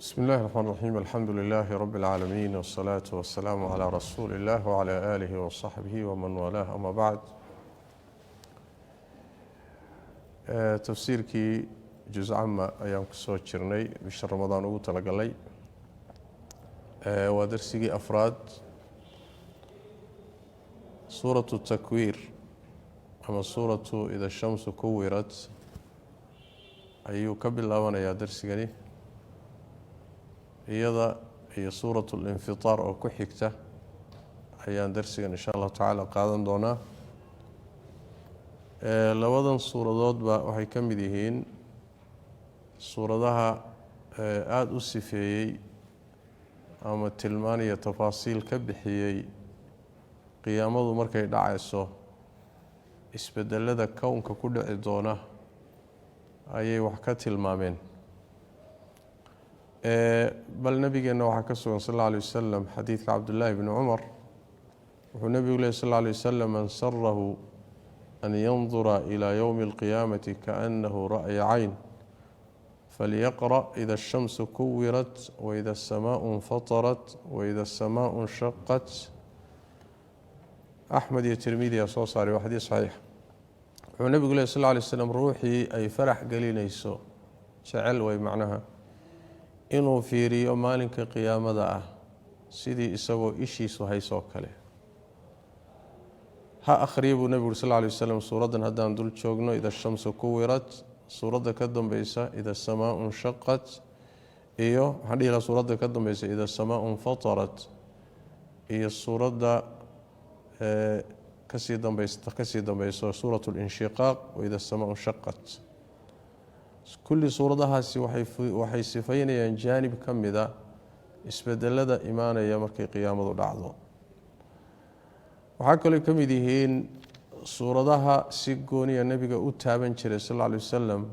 بسم الله الرحمن الرحيم، الحمد لله رب العالمين، والصلاة والسلام على رسول الله وعلى آله وصحبه ومن والاه، أما بعد. Tafsiirkii juz cama ayaan kusoo jirnay bisha Ramadaan ugu talagalay. Waa darsigii afraad. Suuratu Takwiir ama suuratu Ida Shamsu Kuwirat ayuu ka bilaabanayaa darsigani. Iyada iyo suuratu Linfitaar oo ku xigta ayaan darsigan insha Allahu tacaala qaadan doonaa. Labadan suuradoodba waxay ka mid yihiin suuradaha aada u sifeeyey ama tilmaan iyo tafaasiil ka bixiyey qiyaamadu markay dhacayso, isbedelada kownka ku dhici doona ayay wax ka tilmaameen. Bal nabigeenna waxaa ka sugan sal alla alay wasalam xadiidka Cabdullaahi bni Cumar. Wuxuu nebigu lehy sal alla alay wasalam: "Man sarahu an yandura ilى yowmi alqiyaamati kaanahu ra'ya cayn falyaqra' ida ashamsu kuwirat waida asamaau infatarat waida asamaau inshaqat." Axmed iyo Tirmidiyaa soo saaray, waa xadiis saxiix. Wuxuu nebigu leh sal lla alay slam: ruuxii ay farax gelinayso, jecel way macnaha, inuu fiiriyo maalinka qiyaamada ah sidii isagoo ishiisu haysoo kale, ha akhriya, buu nebigu uri sal lla alay waslam, suuraddan haddaan dul joogno, Ida Shamsu Kuwirat, suuradda ka dambeysa Ida Samaau Nshaqat, iyo waxaan dhihi lahaa suuradda ka dambeysa Ida Samaau Infatarat, iyo suuradda kasii dambeysta, kasii dambeyso suurat Linshiqaaq waida Samaau Nshaqat. Kulli suuradahaasi waxay sifaynayaan jaanib ka mida isbedelada imaanaya markay qiyaamadu dhacdo. Waxaa kaloo ka mid yihiin suuradaha si gooniya nebiga u taaban jiray sal alla alay wasalam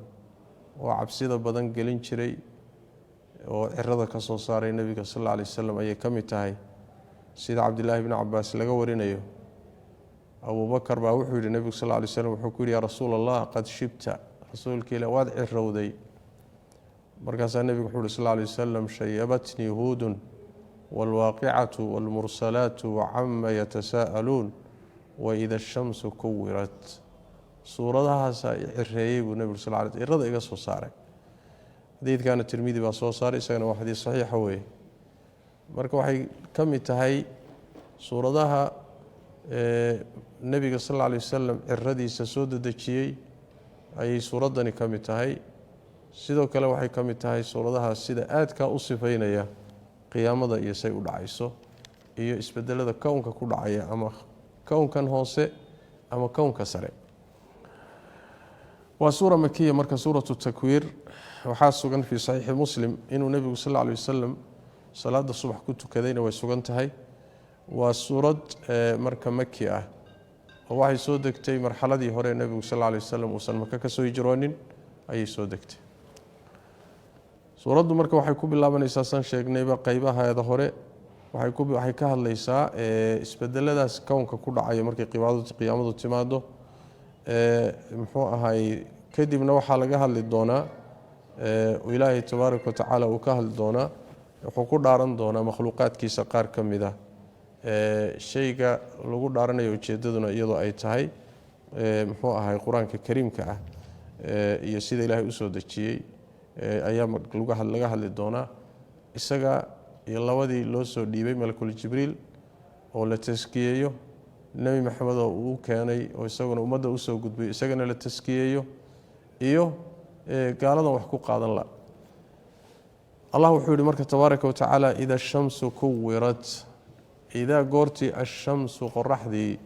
oo cabsida badan gelin jiray oo cirada ka soo saaray nebiga sal alla alay wasalam ayay ka mid tahay. Sida Cabdillaahi bni Cabaas laga warinayo, Abubakar baa wuxuu yidhi, nebigu sal lla alay slam wuxuu ku yidhi: "Yaa Rasuul Allah, qad shibta." Rasuulka ilah, waad cirowday. Markaasaa nebigu wuxuu uhi sal alla alay wasalam: "Shayabatnii Huudun waalwaaqicatu waalmursalaatu wacama yatasaa'aluun waida ashamsu kuwirat. Suuradahaasaa i cireeyey, buu nebigu sal ly cirada iga soo saaray. Xadiidkana Tirmidi baa soo saaray, isagana waa xadiis saxiixa weeye. Marka waxay ka mid tahay suuradaha nebiga sal alla alay wasalam ciradiisa soo dedejiyey ayay suuraddani ka mid tahay. Sidoo kale waxay ka mid tahay suuradaha sida aadkaa u sifaynaya qiyaamada iyo say u dhacayso iyo isbedelada kownka ku dhacaya, ama kownkan hoose ama kownka sare. Waa suura makiya. Marka suuratu Takwiir waxaa sugan fii saxiixi Muslim inuu nebigu sal alla alay wasalam salaada subax ku tukadayna way sugan tahay. Waa suurad marka maki ah oo waxay soo degtay marxaladii hore nebigu sal alla alay wasalam uusan Maka ka soo hijroonin ayay soo degtay suuraddu. Marka waxay ku bilaabanaysaa, san sheegnayba, qeybaheeda hore waxay ka hadlaysaa isbedeladaas kownka ku dhacaya markay qiyaamadu timaado. Muxuu ahay, kadibna waxaa laga hadli doonaa, Ilaahay tabaaraka wa tacaala uu ka hadli doonaa, wuxuu ku dhaaran doonaa makhluuqaadkiisa qaar ka mid a. Shayga lagu dhaaranayo ujeedaduna iyadoo ay tahay, muxuu ahay, Qur-aanka kariimka ah iyo sida Ilaahay usoo dejiyey ayaa laga hadli doonaa, isaga iyo labadii loo soo dhiibay, malakul Jibriil oo la taskiyeeyo, Nebi Maxamed oo uu keenay oo isaguna ummadda usoo gudbiyo, isagana la taskiyeeyo, iyo gaaladan wax ku qaadan la. Allah wuxuu yihi marka tabaaraka wa tacaala: "Ida ashamsu kuwirat." Idaa goortii ashamsu qoraxdii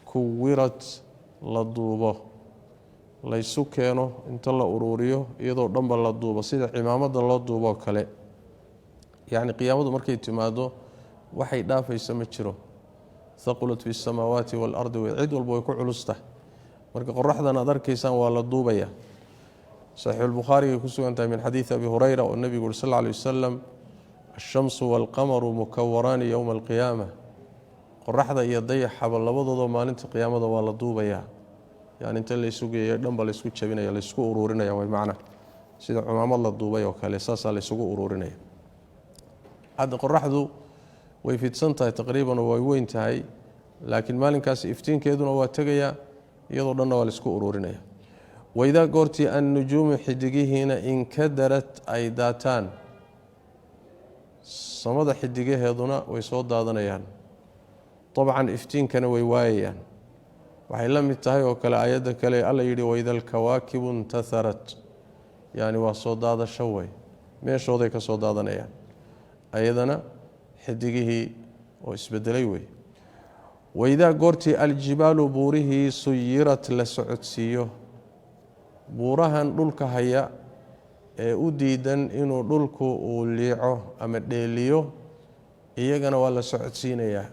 kuwirat la duubo, laysu keeno, inta la uruuriyo iyadoo dhanba la duubo sida cimaamada loo duuboo kale. Yacni qiyaamadu markay timaado waxay dhaafaysa ma jiro. Haqulat fi samaawaati waalardi, way cid walba way ku culustahay. Marka qoraxdan aad arkaysaan waa la duubaya. Saxiixulbukhaarigay ku sugan tahay min xadiidi Abi Hurayra oo nebigu uri sal lla alay wasalam: "Ashamsu waalqamaru mukawaraani yowma alqiyaama." Qoraxda iyo dayaxaba labadoodoo maalinta qiyaamada waa la duubayaa, yani inta laysu geeyo dhanba laysku jabinaya, laysku uruurinaya way macna, sida cumaamad la duubay oo kale, saasaa laysugu uruurinaya. Hadda qoraxdu way fidsan tahay taqriiban oo way weyn tahay, laakiin maalinkaas iftiinkeeduna waa tegayaa, iyadoo dhanna waa laisku ururinaya. Waidaa goortii annujuumu xidigihiina inkadarat ay daataan, samada xidigaheeduna way soo daadanayaan, dabcan iftiinkana way waayayaan. Waxay la mid tahay oo kale aayadda kale Alla yidhi waida alkawaakibu intaharat, yani waa soo daadasho wey, meeshooday ka soo daadanayaan ayadana xidigihii oo isbedelay wey. Waidaa goortii aljibaalu buurihii suyirat la socodsiiyo, buurahan dhulka haya ee u diidan inuu dhulku uu liico ama dheeliyo, iyagana waa la socodsiinayaa.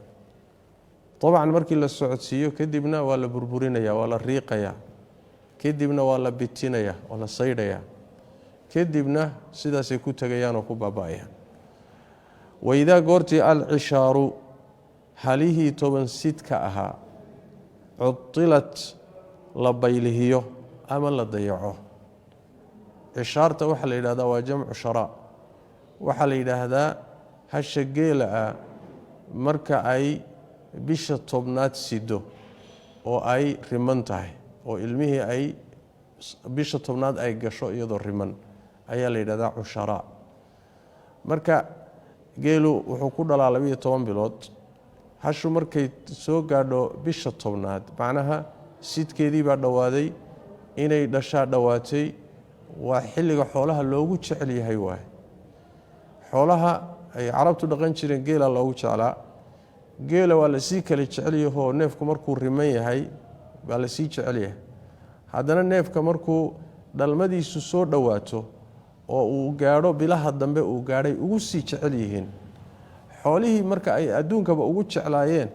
Dabcan markii la socodsiiyo kadibna waa la burburinaya, waa la riiqayaa, kadibna waa la bitinaya oo la saydhayaa, kadibna sidaasay ku tegayaan oo ku baaba-ayaan. Waidaa goortii alcishaaru halihii 10 sidka ahaa cudilat la baylihiyo ama la dayaco. Cishaarta waxaa la yidhahdaa waa jamcu sharaa. Waxaa la yidhaahdaa hasha geela ah marka ay bisha 10aad sido oo ay riman tahay, oo ilmihii ay bisha 10aad ay gasho iyadoo riman, ayaa la yidhahdaa cusharaa. Marka geelu wuxuu ku dhalaa 12 bilood. Hashu markay soo gaadho bisha 10aad, macnaha sidkeedii baa dhowaaday, inay dhashaa dhowaatay. Waa xilliga xoolaha loogu jecel yahay waay. Xoolaha ay carabtu dhaqan jireen geela loogu jeclaa. Geela waa lasii kala jecelyahoo neefku markuu riman yahay baa lasii jecel yahay. Haddana neefka markuu dhalmadiisu soo dhowaato oo uu gaadho bilaha dambe uu gaadhay ugu sii jecel yihiin. Xoolihii marka ay adduunkaba ugu jeclaayeen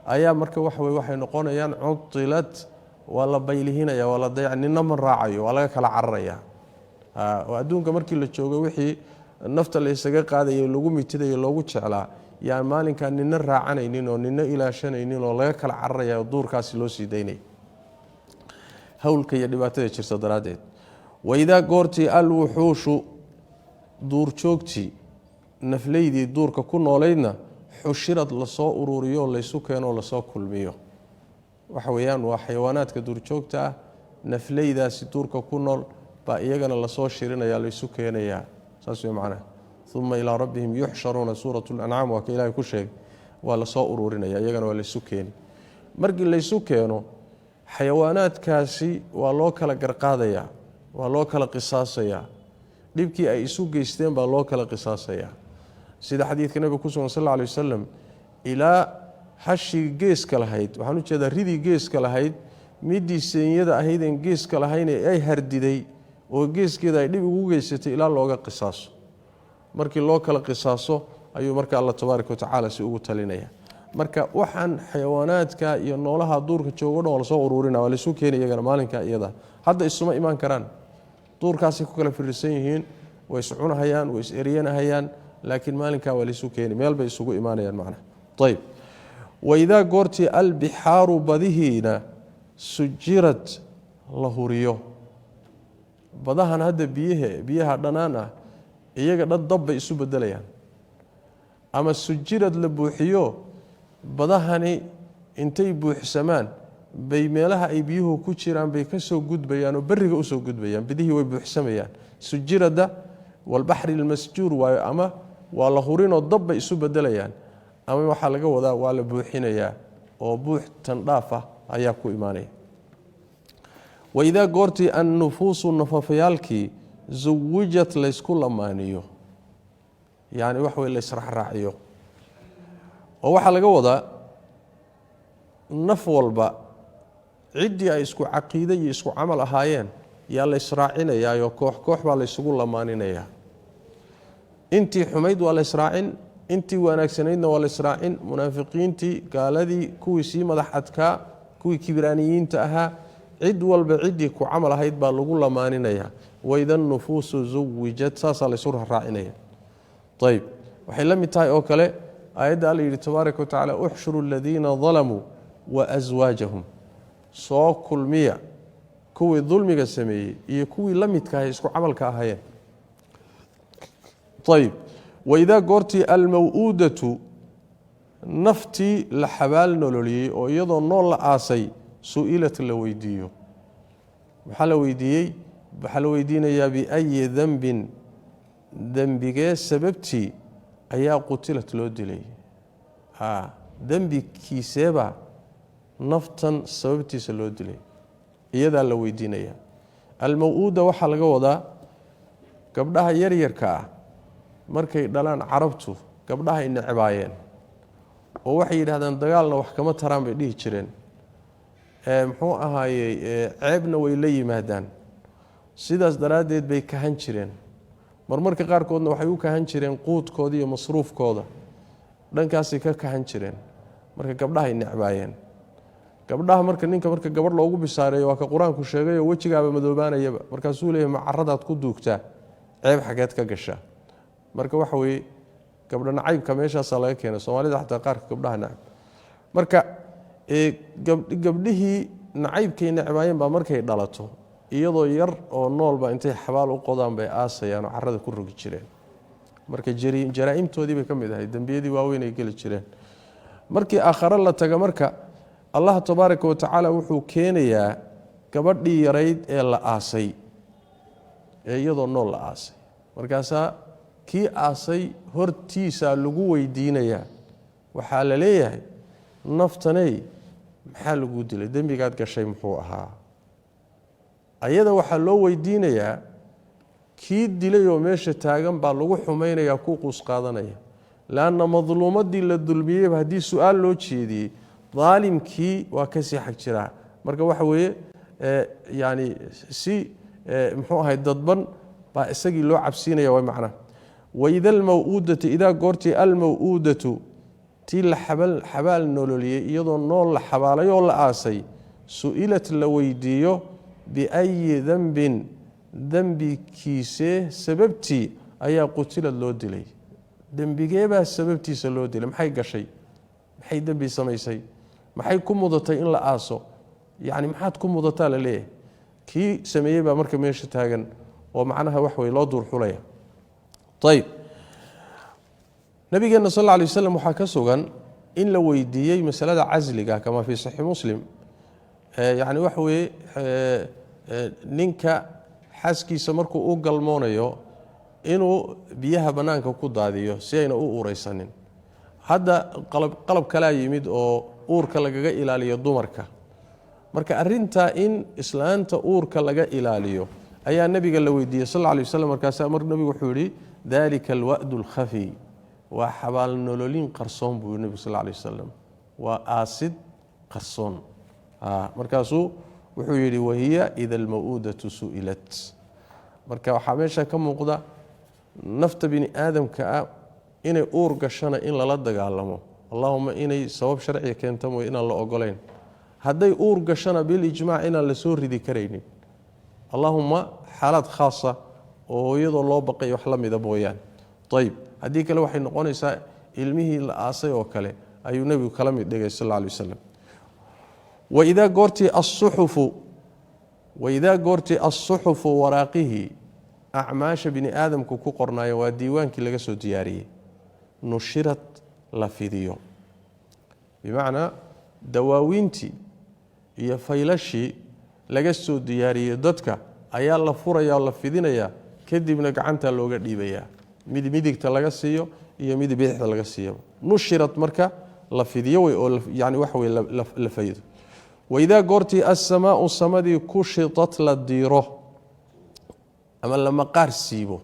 ayaa marka waxawey waxay noqonayaan cudilad, waa la baylihinaya, waa la dayac, nina ma raacayo, waa laga kala cararaya. Oo adduunka markii la joogo wixii nafta la isaga qaadayo, lagu mitidayo, loogu jeclaa, yaan maalinkaa nina raacanaynin oo nina ilaashanaynin oo laga kala cararaya oo duurkaasi loo sii daynaya hawlka iyo dhibaatada jirta daraaddeed. Waidaa goortii alwuxuushu duurjoogtii, nafleydii duurka ku noolaydna, xushirad lasoo ururiyo, laysu keenoo lasoo kulmiyo. Waxa weeyaan waa xayawaanaadka duurjoogta ah, nafleydaasi duurka ku nool baa iyagana lasoo shirinaya, laysu keenayaa. Saas wey macnaha. Uma ilaa rabbihim yuxsharuuna, suurat lancaam waa ka Ilahay ku sheegay. Waa lasoo ururinaya iyagana, waa laysu keeni. Markii laysu keeno xayawaanaadkaasi waa loo kala garqaadayaa, waa loo kala qisaasayaa, dhibkii ay isu geysteen baa loo kala qisaasayaa. Sida xadiidka nabiga ku sugan sal alla alay wasalam, ilaa hashii geeska lahayd, waxaan u jeedaa ridii geeska lahayd, midii seenyada ahaydeen geeska lahayn ee ay hardiday oo geeskeeda ay dhib ugu geysatay, ilaa looga qisaaso. Markii loo kala qisaaso ayuu marka Alla tabaaraka watacaala si ugu talinaya. Marka waxaan xayawaanaadka iyo noolaha duurka joogo dhan waa lasoo uruurina, waa laysu keenay iyagana maalinka iyada. Hadda isuma imaan karaan, duurkaasay ku kala firirsan yihiin, way iscunahayaan, way is eryanahayaan, laakiin maalinkaa waa laysu keeni, meel bay isugu imaanayaan macnaha. Ayb. Waidaa goortii albixaaru badihiina sujirad la huriyo, badahan hadda biyahe biyaha dhanaan ah iyaga dhan dab bay isu bedelayaan. Ama sujirad la buuxiyo, badahani intay buuxsamaan bay meelaha ay biyuhu ku jiraan bay ka soo gudbayaan oo beriga usoo gudbayaan, bidihii way buuxsamayaan. Sujirada walbaxri almasjuur waayo, ama waa la hurinoo dab bay isu bedelayaan, ama waxaa laga wadaa waa la buuxinayaa oo buux tandhaaf ah ayaa ku imaanaya. Waidaa goortii annufuusu nafafayaalkii zuwijat laysku lamaaniyo, yacni wax wey laysraacraaciyo, oo waxaa laga wadaa naf walba ciddii ay isku caqiide iyo isku camal ahaayeen yaa laysraacinayaayo, koox koox baa laysugu lamaaninayaa. Intii xumayd waa laysraacin, intii wanaagsanaydna waa laysraacin. Munaafiqiintii, gaaladii, kuwii sii madax adkaa, kuwii kibraaniyiinta ahaa, cid walba ciddii ku camal ahayd baa lagu lamaaninayaa. Waida nufuusu zuwijat, saasaa laysu raacinaya. Ayb, waxay la mid tahay oo kale aayadda Alla yidhi tabaaraka wa tacala: uxshuru aladiina dalamuu wa aswaajahum. Soo kulmiya kuwii dulmiga sameeyey iyo kuwii la midka ahay, isku camalka ahaayeen. Ayb, Waidaa goortii almaw-uudatu, naftii la xabaal nololiyey oo iyadoo nool la aasay, su-ilat la weydiiyo. Maxaa la weydiiyey? Waxaa la weydiinayaa biayi dembin, dembigee sababtii ayaa qutilat loo dilay? Dembikiiseebaa naftan sababtiisa loo dilay? Iyadaa la weydiinayaa. Almaw-uuda waxaa laga wadaa gabdhaha yaryarka ah. Markay dhalaan, Carabtu gabdhahay necbaayeen oo waxay yidhahdaan dagaalna wax kama taraan bay dhihi jireen, muxuu ahaayey, ceebna way la yimaadaan. Sidaas daraaddeed bay kahan jireen. Marmarka qaarkoodna waxay u kahan jireen quudkooda iyo masruufkooda, dhankaasay ka kahan jireen. Marka gabdhahay necbaayeen gabdhaha. Marka ninka marka gabadh loogu bishaareeyo, waa ka Qur-aanku sheegayoo wejigaaba madoobaanayaba. Markaasuu leeyahy, macaradaad ku duugtaa, ceeb xageed ka gashaa? Marka waxa weeye gabdho nacaybka meeshaasaa laga keenay. Soomaalida xataa qaarka gabdhaha nacab. Marka gabdhihii nacaybkay necbaayeen baa markay dhalato iyadoo yar oo noolba intay xabaal u qodaan bay aasayaan oo carada ku rogi jireen. Marka jaraa'imtoodii bay ka mid ahay, dembiyadii waaweyn ay geli jireen. Markii aakhare la taga marka, Allah tabaaraka wa tacaala wuxuu keenayaa gabadhii yarayd ee la aasay, ee iyadoo nool la aasay. Markaasaa kii aasay hortiisaa lagu weydiinayaa. Waxaa la leeyahay, naftaney, maxaa laguu dilay? Dembigaad gashay muxuu ahaa? Ayada waxaa loo weydiinayaa kii dilay oo meesha taagan baa lagu xumaynayaa, ku quus qaadanaya, leanna madluumadii la dulmiyeyba haddii su-aal loo jeediyey, daalimkii waa kasii xag jiraa. Marka waxa weeye, yani si muxuu ahay dadban baa isagii loo cabsiinaya, waa macnaha. Waida almaw-uudatu, idaa goortii almaw-uudatu, tii la xabaal nololiyey iyadoo nool la xabaalay oo la aasay, su-ilat la weydiiyo biayi dembin, dembikiisee sababtii ayaa qutilad loo dilay? Dembigeebaa sababtiisa loo dilay? Maxay gashay? Maxay dembi samaysay? Maxay ku mudatay in la aaso? Yacni maxaad ku mudataa la leeyahay. Kii sameeyey baa marka meesha taagan oo macnaha wax wey loo duurxulaya. Ayib, nabigeena sal alla alay waslam waxaa ka sugan in la weydiiyey masalada casliga, kama fii Saxiix Muslim. Yacni waxa weeye, ninka xaaskiisa markuu u galmoonayo inuu biyaha bannaanka ku daadiyo si ayna u uureysanin. Hadda qalab kalaa yimid oo uurka lagaga ilaaliyo dumarka. Marka arintaa in islaanta uurka laga ilaaliyo ayaa nabiga la weydiiyey sal alay waslam. Markaasaa mar nabigu wuxuu yihi, dalika alwa'du alkhafi, waa xabaalnololin qarsoon buu yihi nebigu sal alay wasalam, waa aasid qarsoon. Markaasuu wuxuu yidhi, wahiya ida almaw'uudatu su'ilat. Marka waxaa meesha ka muuqda nafta bini aadamka ah inay uur gashana in lala dagaalamo, allahuma inay sabab sharciga keenta mooye, inaan la ogolayn. Hadday uur gashana, bilijmaac inaan la soo ridi karaynin, allahuma xaalaad khaasa oo hooyadoo loo baqay wax la mida mooyaane. Ayib, haddii kale waxay noqonaysaa ilmihii la aasay oo kale ayuu nebigu kala mid dhigay sal alla alay wasalam. Waidaa goortii asuxufu, waidaa goortii alsuxufu, waraaqihii acmaasha bini aadamku ku qornaayo, waa diiwaankii laga soo diyaariyey, nushirad la fidiyo, bimacnaa dawaawiintii iyo faylashii laga soo diyaariyey dadka ayaa la furaya oo la fidinayaa. Kadibna gacantaa looga dhiibayaa, mid midigta laga siiyo iyo mid bidixda laga siiyo. Nushirad marka la fidiyo wey, oo yani waxa wey la faydo. Waidaa goortii alsamaau, samadii, kushitat la diiro ama la maqaar siibo.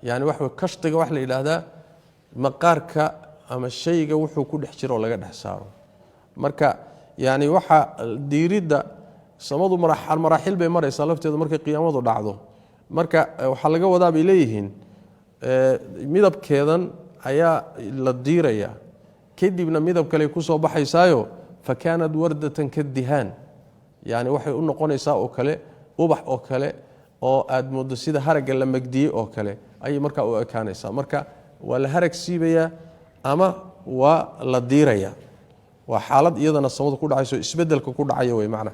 Yani waxa wey kashdiga waxa la yidhaahdaa maqaarka ama shayga wuxuu ku dhex jiro oo laga dhex saaro. Marka yani waxa diiridda samadu maraaxil bay maraysaa lafteedu markay qiyaamadu dhacdo. Marka waxaa laga wadaa bay leeyihiin, midabkeedan ayaa la diiraya, kadibna midab kale kusoo baxaysaayo, fa kaanat wardatan kadihaan, yani waxay u noqonaysaa oo kale ubax oo kale oo aad moodo sida haragga la magdiyey oo kale ayay markaa u ekaanaysaa. Marka waa la harag siibayaa ama waa la diirayaa. Waa xaalad iyadana samadu ku dhacayso, isbedelka ku dhacaya wey macna.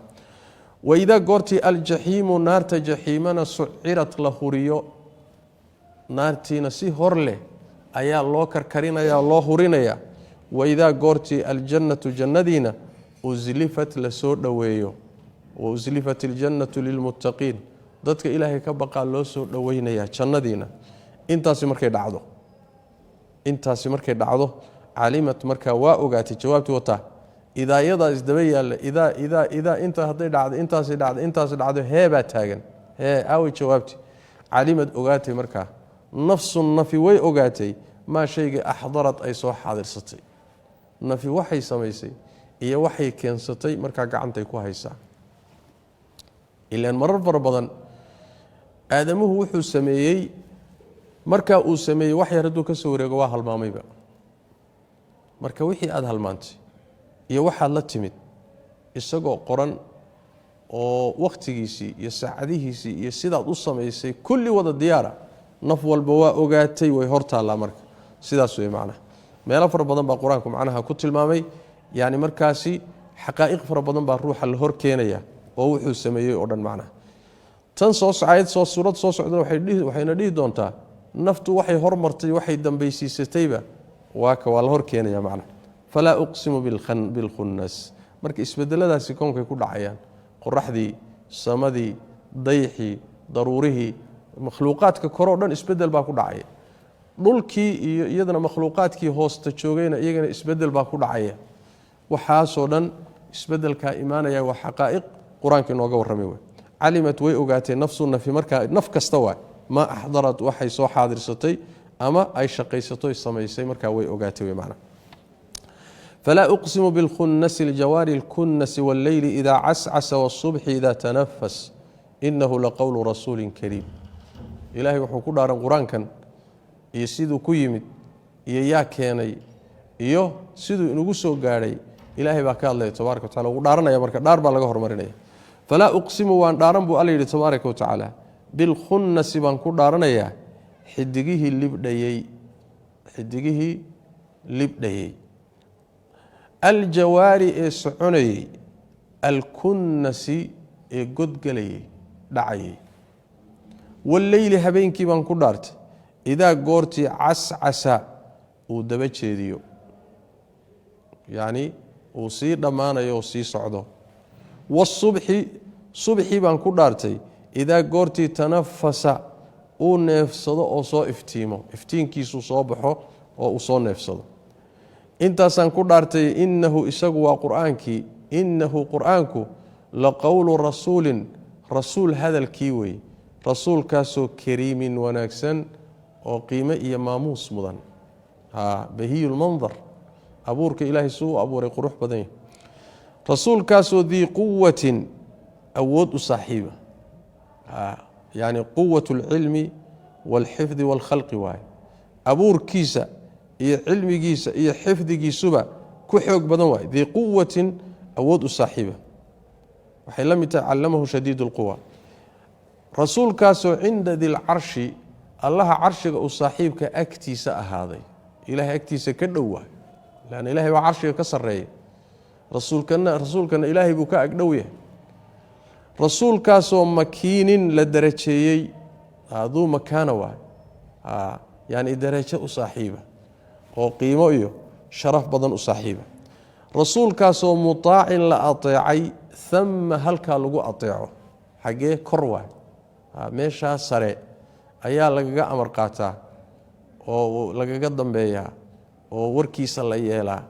Waidaa goortii aljaxiimu, naarta jaxiimana, sucirat la huriyo, naartiina si hor leh Ayaa loo karkarinaya, loo hurinaya. Waidaa goortii aljannatu jannadiina uslifat la soo dhoweeyo, wauslifat iljannatu lilmuttaqiin, dadka Ilaahay ka baqaa loo soo dhoweynaya jannadiina. Intaasi markay dhacdo, calimat markaa waa ogaatay. Jawaabtii wataa, idaayadaa isdaba yaalla, idaa, idaa, idaa, intaa hadday dhacdo, intaasi dhacdo, intaasi dhacdo, heebaa taagan, hee aaway jawaabtii. Calimad ogaatay markaa, nafsun nafi way ogaatay, maa shayga axdarad ay soo xaadirsatay. Nafi waxay samaysay iyo waxay keensatay markaa gacantay ku haysaa. Ilaan marar fara badan aadamuhu wuxuu sameeyey, markaa uu sameeyey wax yar hadduu ka soo wareego, waa halmaamayba. Marka wixii aada halmaantay iyo waxaad la timid isagoo qoran oo wakhtigiisii iyo saacadihiisii iyo sidaad u samaysay kulli wada diyaara, naf walba waa ogaatay, way hor taallaa. Marka sidaas wey macnaha. Meelo fara badan baa Qur-aanku macnaha ku tilmaamay. Yani markaasi xaqaa'iq fara badan baa ruuxa la hor keenaya oo wuxuu sameeyey oo dhan macnaha. Tan soo ayad soo suurad soo socdana waxayna dhihi doontaa naftu waxay hormartay, waxay dambaysiisatayba waa ka waa la hor keenaya macnaha. Falaa uqsimu bilkhunnas. Marka isbedeladaasi koonkay ku dhacayaan, qoraxdii, samadii, dayxii, daruurihii, makhluuqaadka koroo dhan isbedel baa ku dhacaya. Dhulkii iyo iyadana makhluuqaadkii hoosta joogayna iyagana isbedel baa ku dhacaya. Waxaasoo dhan isbedelkaa imaanaya waa xaqaa'iq Qur-aanka inooga warramay wey. Calimat way ogaatay, nafsu nafi markaa naf kasta waay, maa axdarat waxay soo xaadirsatay ama ay shaqaysatoy samaysay markaa way ogaatay wey macna. Falaa uqsimu bilkhunasi aljawaari alkunasi walleyli idaa cascasa wاlsubxi idaa tanafas inahu laqowlu rasuuli kariim. Ilaahay wuxuu ku dhaaran Qur-aankan iyo siduu ku yimid iyo yaa keenay iyo siduu inugu soo gaadhay. Ilaahay baa ka hadlaya tabaraka wa tacala, ugu dhaaranaya. Marka dhaar baa laga hormarinaya. Falaa uqsimu waan dhaaran buu Alla yidhi tabaaraka wa tacaala, bilkhunnasi baan ku dhaaranayaa, xidigihii libdhayey, xidigihii libdhayey, aljawaari ee soconayey, alkunnasi ee godgelayey, dhacayey, walleyli habeenkii baan ku dhaartay, idaa goortii cascasa uu daba jeediyo, yacni uu sii dhammaanayo oo sii socdo, wasubxi subxii baan ku dhaartay, idaa goortii tanafasa uu neefsado oo soo iftiimo, iftiinkiisuu soo baxo oo uu soo neefsado. Intaasaan ku dhaartay. Innahu isagu waa Qur-aankii, innahu Qur-aanku laqowlu rasuulin rasuul hadalkii wey, rasuulkaasoo kariimin wanaagsan oo qiimo iyo maamuus mudan, bahiyulmandar, abuurka Ilaahay suu u abuuray qurux badan yahy, rasuulkaasoo dii quwatin awood u saaxiiba, yani quwat alcilmi waalxifdi waalkhalqi waaye, abuurkiisa iyo cilmigiisa iyo xifdigiisuba ku xoog badan waaye. Dii quwatin awood u saaxiiba, waxay la mid tahay callamahu shadiid اlquwa. Rasuulkaasoo cinda dilcarshi, Allaha carshiga uu saaxiibka agtiisa ahaaday, Ilahay agtiisa ka dhow waay, lanna Ilahay baa carshiga ka sarreeya, rasuulkana Ilaahay buu ka agdhow yahay. Rasuulkaasoo makiinin la darajeeyey, duu makaana waay, yani darajo u saaxiiba oo qiimo iyo sharaf badan u saaxiiba, rasuulkaasoo mutaacin la ateecay, hama halkaa lagu ateeco. Xaggee? Kor waay, meeshaa sare ayaa lagaga amar qaataa oo lagaga dambeeyaa oo warkiisa la yeelaa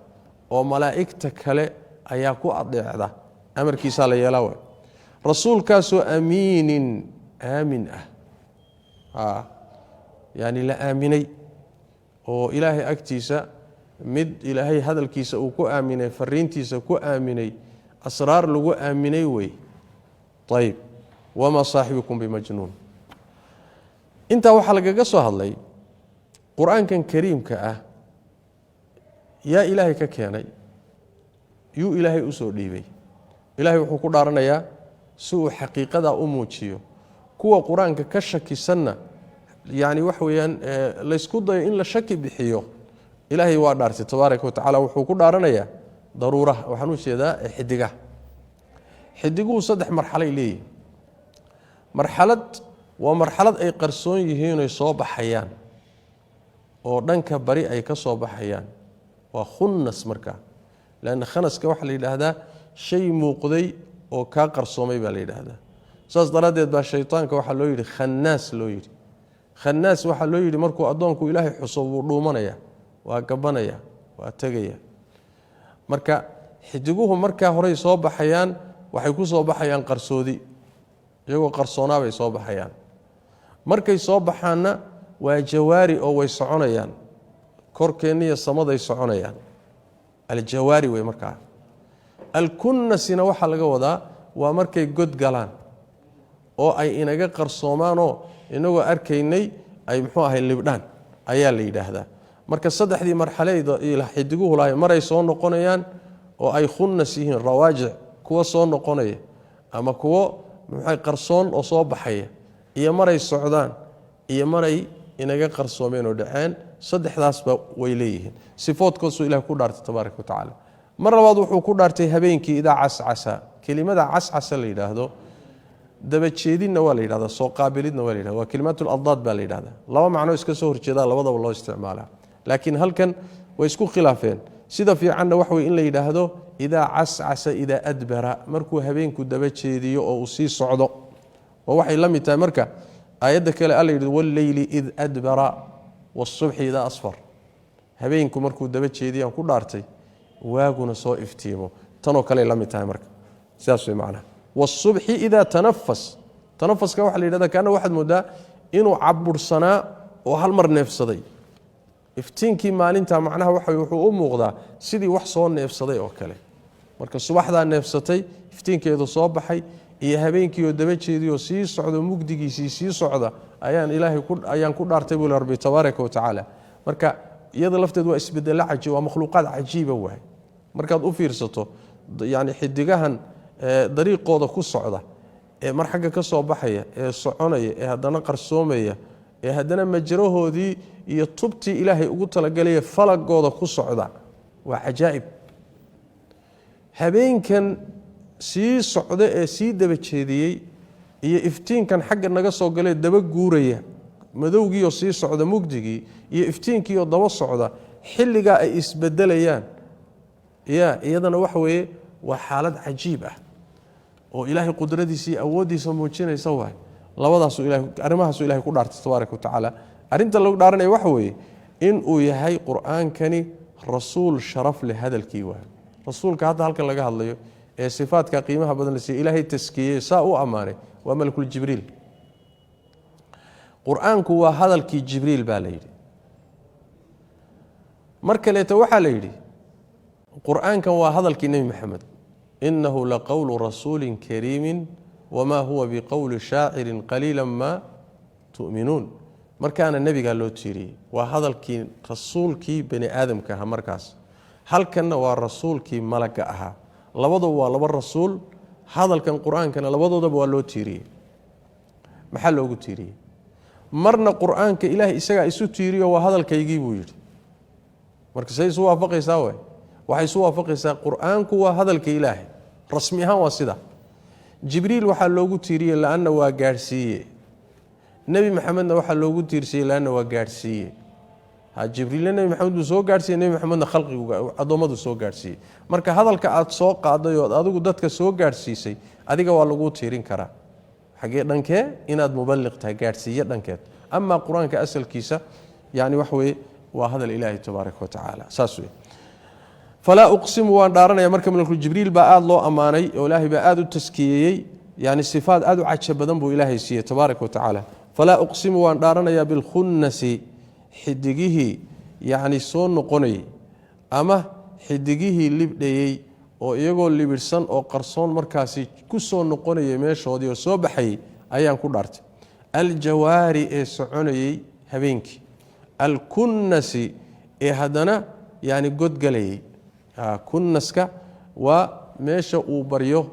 oo malaa'igta kale ayaa ku adeecda, amarkiisaa la yeelaa waay. Rasuulkaasoo amiinin aamin ah, yani la aaminay oo Ilaahay agtiisa mid Ilaahay hadalkiisa uu ku aaminay, fariintiisa ku aaminay, asraar lagu aaminay wey. Ayib, wamaa saaxibukum bimajnuun. Intaa waxaa lagaga soo hadlay Qur-aankan kariimka ah yaa Ilaahay ka keenay, yuu Ilaahay u soo dhiibay. Ilaahay wuxuu ku dhaaranayaa si uu xaqiiqadaa u muujiyo, kuwa Qur-aanka ka shakisanna yani waxa weeyaan laysku dayo in la shaki bixiyo. Ilaahay waa dhaartay tabaaraka wa tacala. Wuxuu ku dhaaranayaa daruuraha, waxaan u jeedaa xidigaha. Xidiguhu saddex marxalay leeyihin. Marxalad waa marxalad ay qarsoon yihiinoy soo baxayaan. Oo dhanka bari ay ka soo baxayaan waa khunnas markaa, leanna khanaska waxaa la yidhaahdaa shay muuqday oo kaa qarsoomay baa la yidhaahdaa. Saas daraaddeed baa shaytaanka waxaa loo yidhi khannaas loo yidhi. Khannaas waxaa loo yidhi markuu addoonku Ilaahay xuso wuu dhuumanaya, waa gabanaya, waa tegaya. Marka xidiguhu markaa horey soo baxayaan, waxay ku soo baxayaan qarsoodi, iyagoo qarsoonaabay soo baxayaan. Markay soo baxaanna waa jawaari oo way soconayaan, korkeenniyo samaday soconayaan, aljawaari wey. Markaa alkunnasina waxaa laga wadaa waa markay god galaan oo ay inaga qarsoomaanoo inagoo arkaynay ay muxuu ahay libdhaan ayaa la yidhaahdaa. Marka saddexdii marxaleyda xidiguhu lahay, maray soo noqonayaan oo ay khunnas yihiin, rawaajic, kuwo soo noqonaya ama kuwo muxuu qarsoon oo soo baxaya, iyo maray socdaan, iyo maray inaga qarsoomeen oo dhaceen, saddexdaasba way leeyihiin. Sifoodkoosuu Ilah ku dhaartay tabaaraka wa tacaala. Mar labaad wuxuu ku dhaartay habeenkii idaa cascasa. Kelimada cascasa la yidhaahdo dabajeedinna waa la yidhahdaa, soo qaabilidna waa la yidhahda, waa kalimaatuladdaad baa la yidhahdaa. Laba macno iska soo horjeedaa labadaba loo isticmaalaa, laakiin halkan way isku khilaafeen. Sida fiicanna waxa wey in la yidhaahdo idaa cascasa idaa adbara, markuu habeenku daba jeediyo oo uu sii socdo. Oo waxay la mid tahay marka aayadda kale Alla yidhi: "Walleyli id adbara wasubxi idaa asfar." Habeenku markuu daba jeediyaan ku dhaartay, waaguna soo iftiimo, tanoo kaley la mid tahay. Marka sidaas way macnaha. Wasubxi idaa tanafas. Tanafaska waxaa la yidhahda kaana waxaad moodaa inuu cabursanaa oo hal mar neefsaday. Iftiinkii maalinta macnaha waxa wuxuu u muuqdaa sidii wax soo neefsaday oo kale. Marka subaxdaa neefsatay, iftiinkeedu soo baxay, iyo habeenkiioo daba jeedioo sii socdo, mugdigiisii sii socda, ayaan Ilaahay ayaan ku dhaartay, buu Rabbi tabaaraka wa tacaala. Marka iyada lafteed waa isbedelo cajiib, waa makhluuqaad cajiiba waay. Markaad u fiirsato yani xidigahan dariiqooda ku socda ee mar xagga ka soo baxaya ee soconaya ee haddana qarsoomaya ee haddana majrahoodii iyo tubtii Ilaahay ugu talagalaya falagooda ku socda, waa cajaa'ib. Habeenkan sii socda ee sii daba jeediyey iyo iftiinkan xagga naga soo galee daba guuraya, madowgiioo sii socda, mugdigii iyo iftiinkiioo daba socda, xilligaa ay isbedelayaan, ya iyadana waxa weeye waa xaalad cajiib ah oo Ilaahay qudradiisa iyo awooddiisa muujinaysa waay. Labadaasuu Ilahay, arrimahaasuu Ilahay ku dhaartay tabaaraka wa tacaala. Arrinta lagu dhaaranaya waxa weeye inuu yahay Qur-aankani rasuul sharaf leh hadalkii waay. Rasuulka hadda halkan laga hadlayo ee sifaadka qiimaha badan la siiyey, Ilaahay taskiyey, saa u ammaanay, waa malakuljibriil. Qur-aanku waa hadalkii Jibriil baa la yidhi. Mar kaleeto waxaa la yidhi Qur-aankan waa hadalkii Nebi Maxamed: "Inahu laqowlu rasuulin kariimin wamaa huwa biqowli shaacirin qaliila maa tu'minuun." Markaana nebigaa loo tiiriyey, waa hadalkii rasuulkii bani aadamka ahaa markaas. Halkanna waa rasuulkii malagga ahaa. Labaduba waa laba rasuul. Hadalkan Qur-aankana labadoodaba waa loo tiiriyey. Maxaa loogu tiiriyey? Marna Qur-aanka Ilaahay isagaa isu tiiriyo, "Waa hadalkaygii," buu yidhi. Marka say isu waafaqaysaa? Way waxay isu waafaqaysaa, Qur-aanku waa hadalka Ilaahay rasmi ahaan, waa sida. Jibriil waxaa loogu tiiriyey laanna waa gaadhsiiye. Nebi Maxamedna waxaa loogu tiirsiyey laanna waa gaadhsiiye. Jibriilna Nebi Maxamed buu soo gaadhsiiyey, Nebi Maxamedna khalqigu addoommadu soo gaadhsiiyey. Marka hadalka aad soo qaaday ood adigu dadka soo gaadhsiisay, adiga waa laguu tiirin karaa. Xagee dhankee? Inaad mubaliq tahay, gaadhsiiye dhankeed. Amaa Qur-aanka asalkiisa yani wax weye waa hadal Ilaahi tabaaraka wa tacaala, saas wey. Falaa uqsimu, waan dhaaranaya. Marka malkuljibriil baa aada loo ammaanay oo Ilaahay baa aada u taskiyeeyey, yani sifaad aada u caja badan buu Ilaahay siiyey tabaaraka wa tacaala. Falaa uqsimu, waan dhaaranayaa, bilkhunnasi, xidigihii yacni soo noqonayay ama xidigihii libdhayey oo iyagoo libidhsan oo qarsoon markaasi ku soo noqonayay meeshoodii oo soo baxayay ayaan ku dhaartay. Aljawaari, ee soconayey habeenkii. Alkunnasi, ee haddana yani godgalayay. Kunnaska waa meesha uu baryo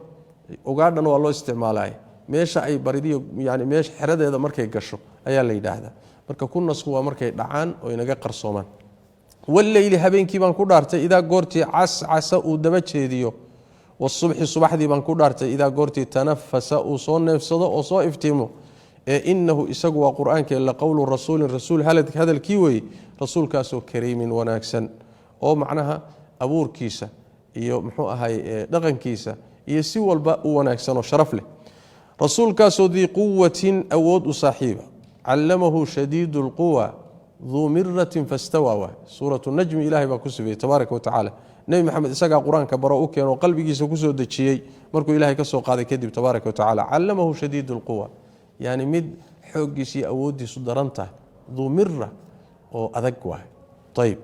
ugaadhan, waa loo isticmaalay meesha ay baridiyo, yani meesha xeradeeda markay gasho ayaa la yidhaahdaa. Marka kunnasku waa markay dhacaan oo inaga qarsoomaan. Walleyli, habeenkii baan ku dhaartay, idaa goortii cascasa, uu daba jeediyo. Wasubxi, subaxdii baan ku dhaartay, idaa goortii tanafasa, uu soo neefsado oo soo iftiimo. Ee inahu isagu waa qur-aankee la qowlu rasuulin, rasuul hadalkii weeye, rasuulkaasoo kariimin, wanaagsan, oo macnaha abuurkiisa iyo muxuu ahay dhaqankiisa iyo si walba u wanaagsan oo sharaf leh, rasuulkaasoo dii quwatin, awood u saaxiiba. Callamahu shadiidu lquwa duu miratin fastawa, waay suuratu Najmi. Ilahay baa ku sifeeyey tabaaraka wa tacaala. Nebi Maxamed isagaa qur-aanka baro, u keeno, qalbigiisa kusoo dejiyey markuu Ilahay ka soo qaaday kadib tabaaraka wa tacala. Callamahu shadiidu lquwa, yani mid xooggiisa iyo awooddiisu daran tahay, duu mira oo adag waay. Ayb,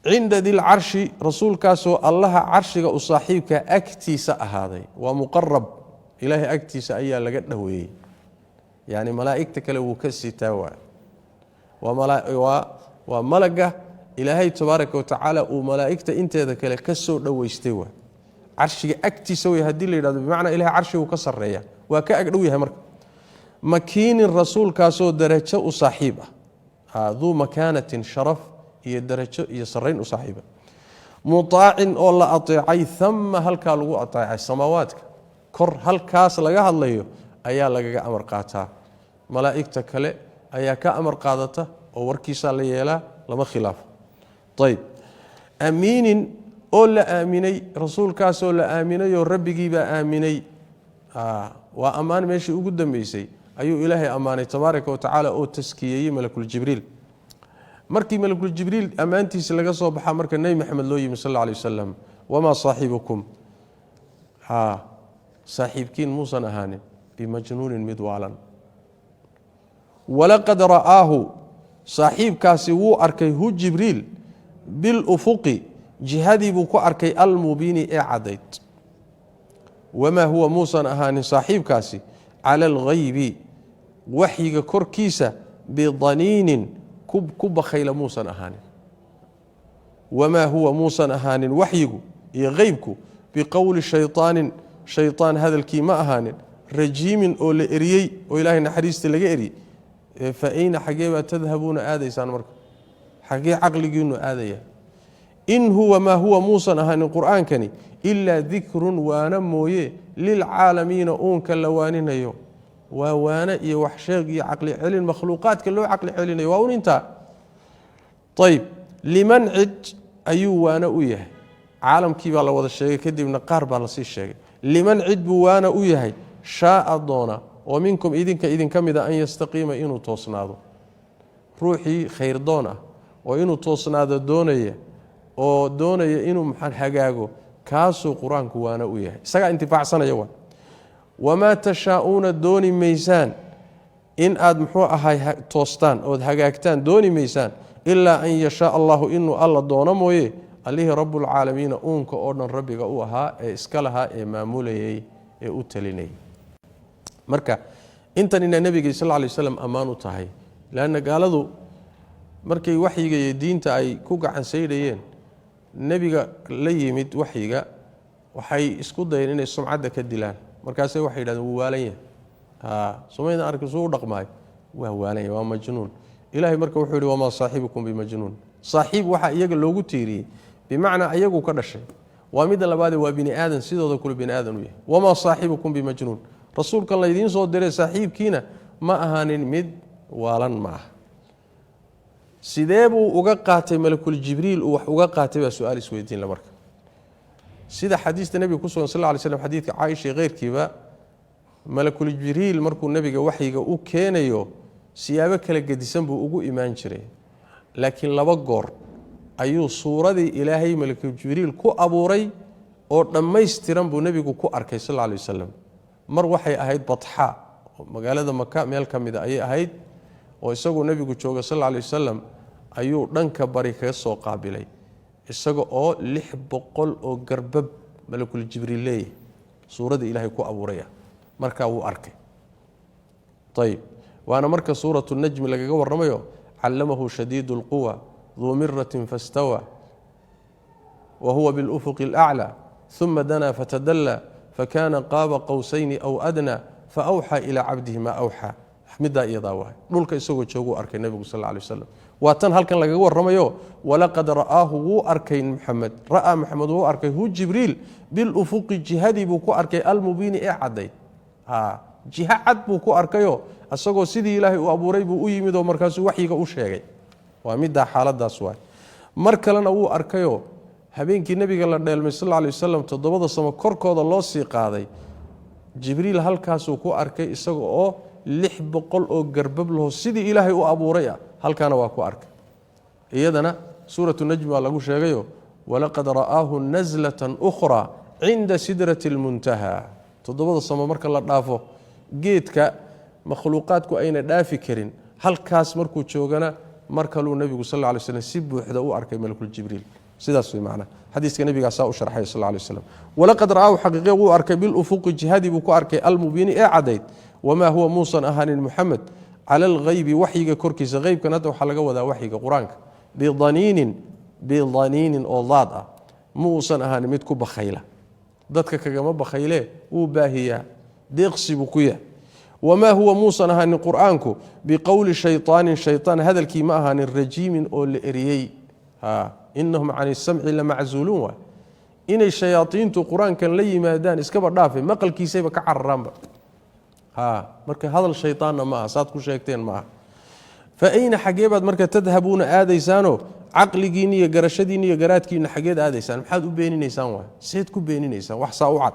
cinda dilcarshi, rasuulkaasoo Allaha carshiga u saaxiibka agtiisa ahaaday. Waa muqarab, Ilaahay agtiisa ayaa laga dhoweeyey, yani malaa'igta kale wuu ka sitaa waay. Waa malaga Ilaahay tabaaraka wa tacaala uu malaa'igta inteeda kale ka soo dhoweystay waay. Carshiga agtiisa wey haddii la yidhahdo, bimacnaa Ilahay carshigu ka sarreeya, waa ka agdhow yahay. Marka makiinin, rasuulkaasoo darajo u saaxiib ah, duu makaanatin, sharaf iyo darajo iyo sarrayn u saaxiiba, mutaacin, oo la ateecay, ama halkaa lagu ateecay, samaawaadka kor halkaas laga hadlayo ayaa lagaga amar qaataa. Malaa'igta kale ayaa ka amar qaadata oo warkiisaa la yeelaa, lama khilaafo. Ayb, amiinin, oo la aaminay, rasuulkaasoo la aaminayoo rabbigiibaa aaminay. Waa ammaan meeshii ugu dambeysay ayuu Ilaahay ammaanay tabaaraka wa tacaala oo taskiyeeyey malakuljibriil. Markii malakuljibriil ammaantiisa laga soo baxaa, marka Nebi Maxamed loo yimi sal alla alay wasalam. Wamaa saaxibukum, saaxiibkiin muusan ahaanin, bimajnuunin, mid waalan. Walaqad ra'aahu, saaxiibkaasi wuu arkay, hu Jibriil, bilufuqi, jihadii buu ku arkay, almubiini, ee caddayd. Wamaa huwa, muusan ahaanin saaxiibkaasi, cala alghaybi, waxyiga korkiisa, bidaniinin, ku bakhayla muusan ahaanin. Wamaa huwa, muusan ahaanin waxyigu iyo heybku, biqowli shayطaanin, shayطaan hadalkii ma ahaanin, rajiimin, oo la eriyey, oo Ilaahay naxariista laga eriyey. Fa ayna, xagee baa, tadhabuuna, aadaysaan? Marka xagee caqligiinu aadaya? In huwa, maa huwa, muusan ahaanin qur-aankani, ilaa dikrun, waana mooye, lilcaalamiina, uunka la waaninayo. Waa waane iyo wax sheeg iyo caqli celin makhluuqaadka loo caqli celinayo, waa un intaa. Ayb, liman, cid ayuu waano u yahay. Caalamkii baa la wada sheegay, kadibna qaar baa lasii sheegay. Liman, cid buu waana u yahay, shaaa, doona, oo minkum, idinka idinka mida, an yastaqiima, inuu toosnaado. Ruuxii khayrdoon ah oo inuu toosnaado doonaya, oo doonaya inuu maxaan hagaago, kaasuu qur-aanku waana u yahay, isagaa intifaacsanaya. Waa wamaa tashaa'uuna, dooni maysaan in aad muxuu ahay toostaan ood hagaagtaan, dooni maysaan, ilaa an yashaa Allahu, inuu Alla doono mooye, Allihii rabbulcaalamiina, uunka oo dhan rabbiga u ahaa, ee iska lahaa, ee maamulayay, ee u talinayay. Marka intan inaa nebiga sal lay waslam ammaan u tahay, leanna gaaladu markay waxyiga iyo diinta ay ku gacan saydhayeen nebiga la yimid waxyiga, waxay isku dayeen inay sumcadda ka dilaan. Markaase waxay yidhahdeen, "Wuu waalan yahay." Somaydan arki suu u dhaqmaayo, waa waalan yahay, waa majnuun. Ilahay marka wuxuu yihi, "Wamaa saaxibukum bimajnuun." Saaxiib waxaa iyaga loogu tiiriyey, bimacnaa iyagu ka dhashay. Waa midda labaadee, waa bini aadan, sidooda kule bini aadan u yahay. Wamaa saaxibukum bimajnuun, rasuulkan laydiin soo diray saaxiibkiina ma ahaanin mid waalan, ma aha. Sidee buu uga qaatay malakul Jibriil, uu wax uga qaatay, baa su-aal isweydiinla. Marka sida xadiista nebiga ku sugan sal ly slam, xadiidka Caaisha iyo keyrkiiba, malakul Jibriil markuu nebiga waxyiga u keenayo, siyaabo kala gedisan buu ugu imaan jiray, laakiin laba goor ayuu suuradii Ilaahay malakul Jibriil ku abuuray oo dhammaystiran buu nebigu ku arkay sal alla alay wasalam. Mar waxay ahayd Batxa, magaalada Maka meel ka mida ayay ahayd, oo isagoo nebigu jooga sal alla alay wasalam ayuu dhanka bari kaga soo qaabilay, isaga oo 600 oo garbab malakul Jibriil leeyahay, suuradii Ilaahay ku abuuraya. Markaa wuu arkay. Ayib, waana marka suuratu Najmi lagaga warramayo, callamahu shadiidu اlquwa duu miratin faاstawa wa huwa biاlufuqi اlأclى uma danaa fatadallى fakana qaaba qowsayni aw adnaa faawxaa ilaa cabdihi maa awxaa. Middaa iyadaa waay, dhulka isagoo jooguu arkay nebigu sal lay waslam. Waa tan halkan lagaga warramayo, walaqad ra'aahu, wuu arkay Muxamed, ra'aa Maxamed, wuu arkay, hu Jibriil, bilufuqi, jihadii buu ku arkay, almubiini, ee caddayd. Jiho cad buu ku arkayo. Isagoo sidii Ilaahay uu abuuray buu u yimid oo markaasuu waxyiga u sheegay. Waa middaa xaaladaas waay. Mar kalena wuu arkayoo habeenkii nebiga la dheelmay sal alay wasalam, 7da samo korkooda loo sii qaaday, Jibriil halkaasuu ku arkay isaga oo 600 oo garbab laho sidii Ilaahay u abuuray ah. Halkaana waa ku arkay. Iyadana Suuratu Najmi baa lagu sheegayo: walaqad ra'aahu naslatan ukhraa cinda sidrati lmuntaha. 7da samo marka la dhaafo, geedka makhluuqaadku ayna dhaafi karin, halkaas markuu joogana, mar kaluu nebigu sal ly slam si buuxda u arkay Malakuljibriil. Sidaas wey macnaha. Xadiiska nebigaasaa u sharxay sal lay slam. Walaqad ra'aahu, xaqiiqe wuu arkay, bilufuqi, jihadii buu ku arkay, almubiini, ee cadayd. Wamaa huwa, muusan ahaanin Muxamed, cala alghaybi, waxyiga korkiisa. Heybkan hadda waxaa laga wadaa waxyiga Qur-aanka. Bidaniinin, bidaniinin oo daad ah, ma uusan ahaanin mid ku bakhayla. Dadka kagama bakhaylee, wuu baahiyaa, deeqsi buu ku yahay. Wamaa huwa, muusan ahaanin Qur-aanku, biqowli shayطaanin, shayطaan hadalkii ma ahaanin, rajiimin, oo la eriyey. Inahum can isamci lamaczuuluun. Waay inay shayaaiintu Qur-aankan la yimaadaan iskaba dhaafe, maqalkiisayba ka cararaanba. Marka hadal shayطaanna ma aha saad ku sheegteen ma aha. Fa ayna, xagee baad marka tadhabuuna, aadaysaanoo caqligiinni iyo garashadiinni iyo garaadkiinna xageed aadaysaan? Maxaad u beeninaysaan waay? Seed ku beeninaysaan wax saa u cad?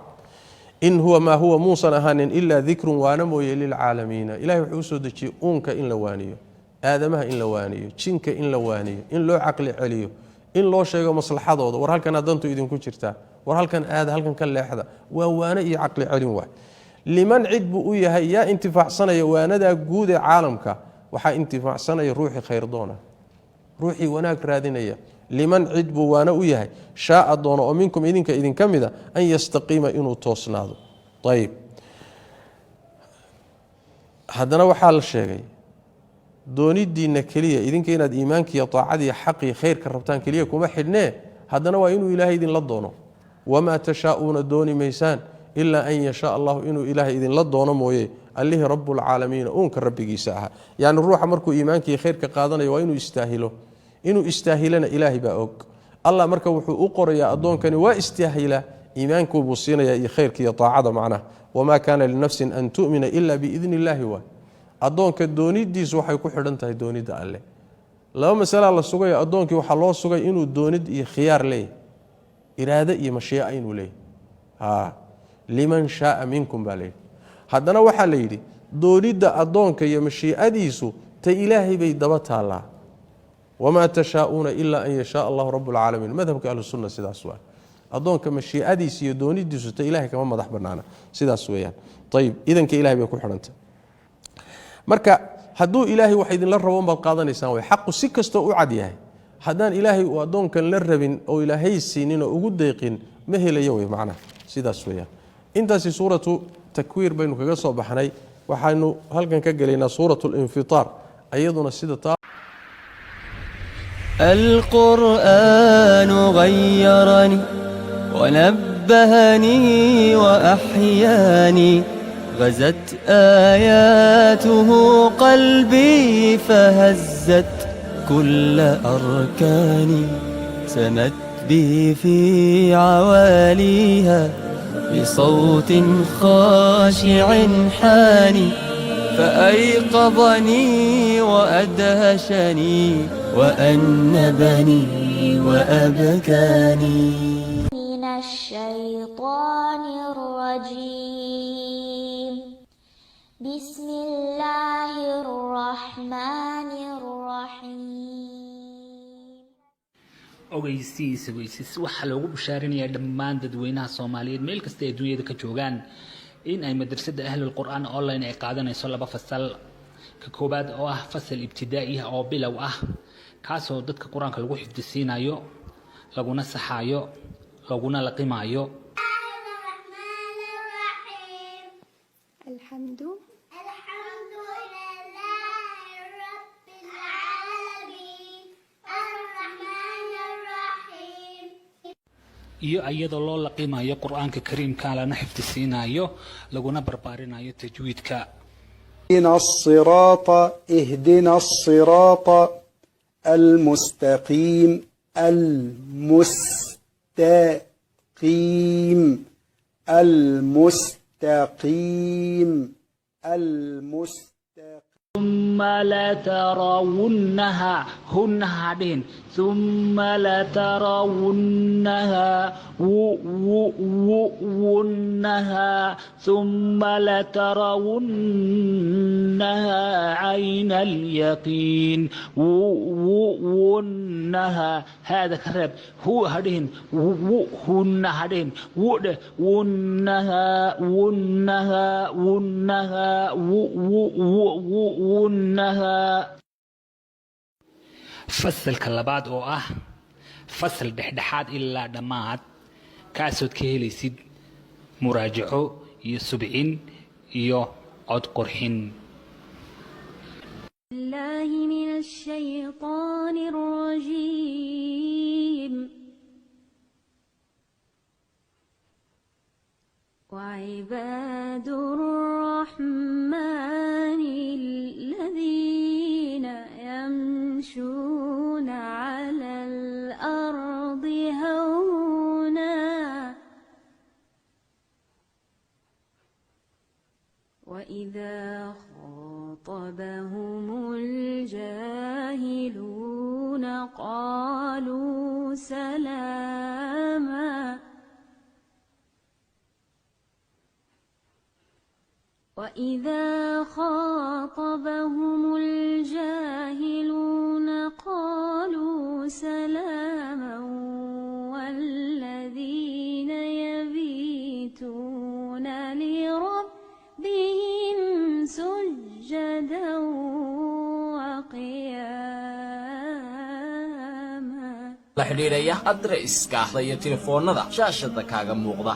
In huwa, maa huwa, muusan ahaanin, ilaa dikrun, waana mooye, lilcaalamiina. Ilahay wuxuu usoo dejiyey uunka in la waaniyo, aadamaha in la waaniyo, jinka in la waaniyo, in loo caqli celiyo, in loo sheego maslaxadooda. War halkanaa dantu idinku jirtaa, war halkan aada, halkan ka leexda. Waa waano iyo caqli celin waay. Liman, cid buu u yahay. Yaa intifaacsanaya waanadaa guud ee caalamka? Waxaa intifaacsanaya ruuxii khayrdoona, ruuxii wanaag raadinaya. Liman, cid buu waano u yahay, shaaa, doono, oo minkum, idinka idinka mida, an yastaqiima, inuu toosnaado. Ayib, haddana waxaa la sheegay doonidiinna keliya idinka inaad iimaankiiyo taacadiiyo xaqii khayrka rabtaan keliya kuma xidhnee, haddana waa inuu Ilaahay idinla doono. Wamaa tashaa'uuna, dooni maysaan, ilaa an yashaa Allahu, inuu Ilaahay idinla doono mooye, allihii Rabbulcaalamiina, uunka rabbigiisa ahaa. Yacni ruuxa markuu iimaankiiyo khayrka qaadanayo waa inuu istaahilo. Inuu istaahilana Ilaahay baa og. Allah marka wuxuu u qorayaa addoonkani waa istaahila, iimaankuubuu siinaya iyo khayrka iyo taacada macnaha. Wamaa kaana linafsin an tu'mina ila biidni illaahi. Waay addoonka doonidiisu waxay ku xidhan tahay doonidda Alle. Laba masalaa la sugayo. Addoonkii waxaa loo sugay inuu doonid iyo khiyaar leeyahy, iraade iyo mashiica inuu leeyahy. Liman shaaa minkum baa layidhi. Haddana waxaa la yidhi doonidda addoonka iyo mashiicadiisu ta Ilaahay bay daba taallaa. Wamaa tashaauuna ilaa an yashaa Allahu rabbulcaalamiin. Madhabka Ahlusunna sidaas waa. Addoonka mashiicadiisa iyo doonidiisu ta Ilahay kama madax banaana, sidaas weeyaan. Ayib, idanka Ilahay bay ku xidhantay. Marka hadduu Ilaahay wax idinla rabo baad qaadanaysaan. Way xaqu si kastoo u cad yahay, haddaan Ilaahay uu addoonkan la rabin oo Ilaahay siinin oo ugu deeqin, ma helayo wey macnaha, sidaas weeyaan. Intaasi Suuratu Takwiir baynu kaga soo baxnay. Waxaynu halkan ka gelaynaa Suuratu Linfitaar, iyaduna sida taa. القرآن غيرني ونبهني وأحياني، غزت آياته قلبي فهزت كل أركاني، سمت بي في عواليها بصوت خاشع حاني، فأيقظني وأدهشني وأنبني وأبكاني. من الشيطان الرجيم. بسم الله الرحمن الرحيم. Ogeysiis, ogeysiis! Waxaa loogu bushaarinayaa dhammaan dadweynaha Soomaaliyeed meel kasta ay dunyada ka joogaan in ay madrasada Ahlul Qur-aan Online ay qaadanayso laba fasal. Ka koowaad oo ah fasal ibtidaa'i ah oo bilow ah, kaasoo dadka Qur-aanka lagu xifdisiinayo, laguna saxaayo, laguna laqimaayo. الرحمن الرحيم. الحمد الحمد لله رب العالمين الرحمن الرحيم. Iyo iyadoo loo laqimayo Qur-aanka Kariimka, lana xifdisiinayo, laguna barbaarinayo tajwiidka. اهدنا الصراط، اهدنا الصراط المستقيم، المستقيم، المستقيم، المستقيم. ثم لترونها hunnaha dhihin ثم لترونها wunnaha ثم لترونها عين اليقين wunnaha hada ka reeb hu ha dhihin hunna ha dhihin wudhe wunnaha wunnaha wunnaha wunnaha. Fasalka labaad oo ah fasal dhexdhexaad ilaa dhammaad, kaasood ka helaysid muraajaco iyo subcin iyo cod qurxin. الله من الشيطان الرجيم. وعباد الرحمن الذين يمشون على الأرض هونا وإذا خاطبهم الجاهلون قالوا سلاما. وإذا خاطبهم الجاهلون قالوا سلاما والذين يبيتون لربهم سجدا وقياما. La xidhiidhaya adreeska iyo telefoonada shaashada kaaga muuqda.